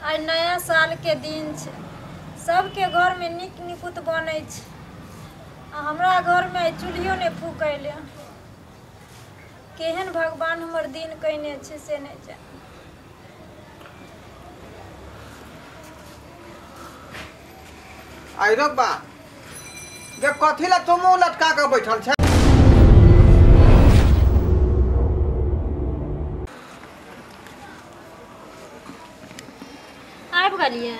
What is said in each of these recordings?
आइ नया साल के दिन छै, सबके घर में नीक निकुत बनै छै आ हमरा घर में आइ चूल्हियो नहि फूकैले। केहन भगवान हमर दिन कयने छै से नहि जानि। आइ रे बा गे, कथी ला तू मुँह लटका के बैठल छै? आबि गेलियै?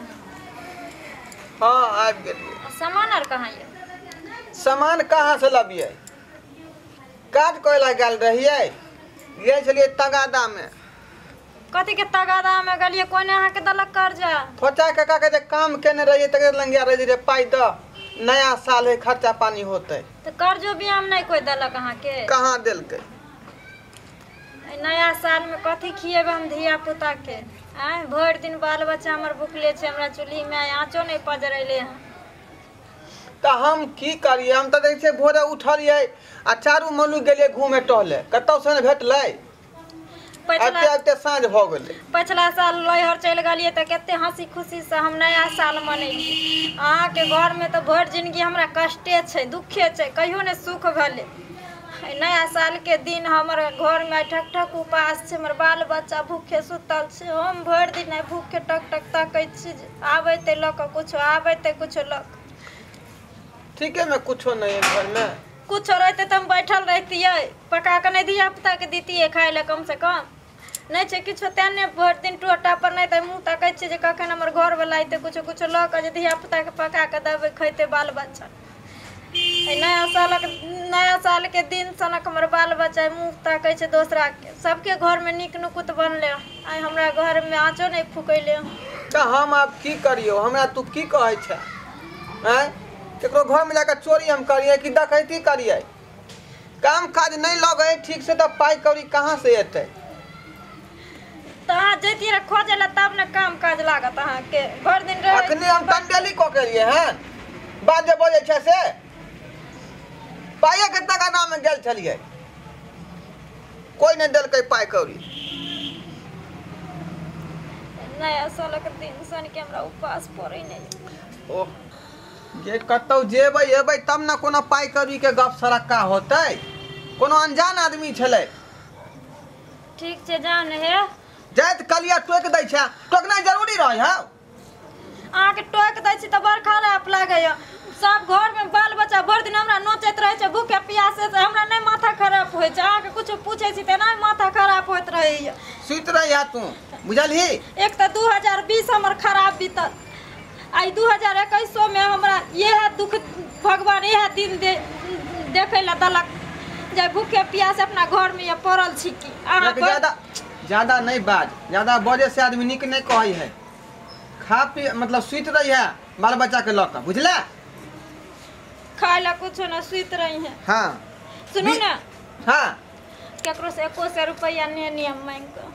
हाँ आबि गेलियै। सामान आर कहाँ ये? सामान कहाँ से लबियै? काज करे ला गेल रहियै, गेल छलियै तगादा में। कथी के तगादा में गेलियै? कोने अहाँके देलक कर्जा? फोचा काका के जे काम केने रहियै तकरे लंगिया रहियै रे पाइ दऽ, नया साल है खर्चा पानी होतै। तऽ कर्जो बियाम नहि कोइ देलक अहाँके? कहाँ देलकै? नया साल में कथी खिएबै हम धिया पुता के? आँय भरि दिन बाल बच्चा हमर भुखले छै, हमरा चूल्ही में आइ आँचो नहि पजरैले हँ। तऽ हम की करियै? हम तऽ देखै छियै भोरे उठलियै आ चारू मलुक गेलियै घूमे टहले, कतौ से नहि भेटलै। आबिते आबिते साँझ भऽ गेलै। पछिला साल लैहर चलि गेलियै तऽ कते हँसी खुशी से हम नया साल मनेलियै। अहाँके घरमे तऽ भरि जिनगी हमरा कष्टे छै, दुखे छै, कहियो नहि सुख भेलै। नया साल के दिन हमर घरमे आइ ठक ठक उपास छै, हमर बाल बच्चा भूखे सुतल छै, हम भरि दिन आइ भूखे टक टक तकै छी जे आबै लऽ कऽ कुछो, आबै कुछो लऽ कऽ। ठीके में कुछो नहीं है घर में। कुछो रहते तऽ हम बैठल रहितियै, पका कऽ नहि धिया पुता के दितियै खाय लए कम से कम। नहि छै किछो तेँ ने भरि दिन टोटा पर नहि तऽ मुँह तकै छियै जे कखन हमर घरवला अयतै कुछो कुछो लऽ कऽ जे धिया पुता के पका कऽ देबै खैतै बाल बच्चा। नया साल के दिन सनक हमर बाल बच्चा मुँह ताकै छै दोसरा के। सबके घर में नीक नुकुत बनले, आइ हमरा घर में आँचो नहि फूकैले। तऽ हम आब की करियौ? हमरा तू की कहै छै? आँय केकरो घर में जाकर चोरी हम करियै कि डकैती करियै? काम काज नहीं लगै ठीक से तऽ पाइ कौड़ी कहाँ से एतै? तऽ अहाँ जैतियै रऽ खोजै लए तब ने काम काज लागत अहाँके। भरि दिन रहै अखने हम टंडेली कऽ के एलियै हन, बात जे बजै छै से पाइए के तगादा में गेल छलियै, कोइ नहि देलकै पाइ कौड़ी। नया सालक दिन सन के हमरा उपास पड़ै नहि। ओह जे कतौ जेबै एबै तब ने कोनो पाइ कौड़ी के गप सरक्का होतै। कोनो अनजान आदमी छलै। ठीक छै जाउ ने हे। जाइत कलिया टोकि दै छै, टोकनाइ जरूरी रहै हौ? अहाँके टोकि दै छी तऽ बड़ खराब लागैया। सब घर में बाल बच्चा भरि दिन हमरा नोचैत रहै छै भूखे प्यासे से, हमरा नहि माथा खराब होइ छै। अहाँके कुछो पूछै छी तऽ एना माथा खराब होइत रहैया। सुति रहिया तू, बुझलही? एक तऽ 2020 हमर खराब बीतल, आइ 2021 में हमरा इएह दुख भगवान इएह दिन देखै लए देलक जे भूखे प्यासे अपना घर में पड़ल छी। की अहाँ ज्यादा ज्यादा नहीं बाज, ज्यादा बजे से आदमी नीक नहीं कहै है। खा पी मतलब सुति रही है बाल बच्चा के लऽ कऽ, बुझले? खाय ला कुछो ना, सुति रही है। हाँ सुनू ना। हाँ केकरो से एको सौ रुपया नहीं नियम मांग कऽ।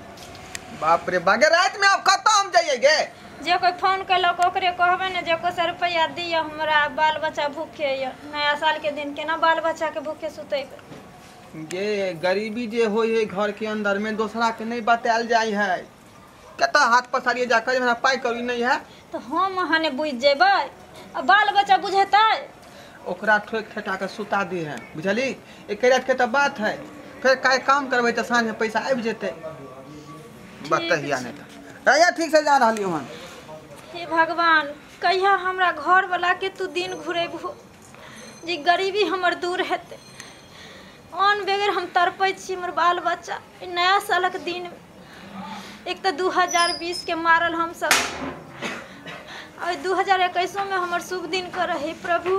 बाप रे बागे, रात में आप कतऽ हम जाइए गे? जे कोई फोन केलक ओकरे कहबै ने जे एको सौ रुपया दिअ, हमरा बाल बच्चा भूखे यऽ। नया साल के दिन केना बाल बच्चा के भूखे सुतेबै? गे गरीबी जे होइ है घर के अंदर में दोसरा के नहीं बतायल जाइ है। कतऽ हाथ पसारिए जाकर हमरा पाइ कौड़ी नहीं है तऽ हम अहाँ नहि बुझि जेबै आ बाल बच्चा बुझेतै? ओकरा ठोकि ठेटा के सुता दी है, बुझली? एक रात के तऽ बात है, फेर काल्हि काम करबै तऽ साँझ में पैसा आबि जेतै। बतहिया नहि तऽ रहिया ठीक से जा रहलियौ हन। हे भगवान, कहिया हमरा घर वाला के तू दिन घुरेबहो जे गरीबी हमर दूर हेतै। अन्न बगैर हम तड़पै छी, हमर बाल बच्चा नया सालक दिन। एक तऽ 2020 के मारल हमसब, आ 2021 में हमर शुभ दिन के रहे। प्रभु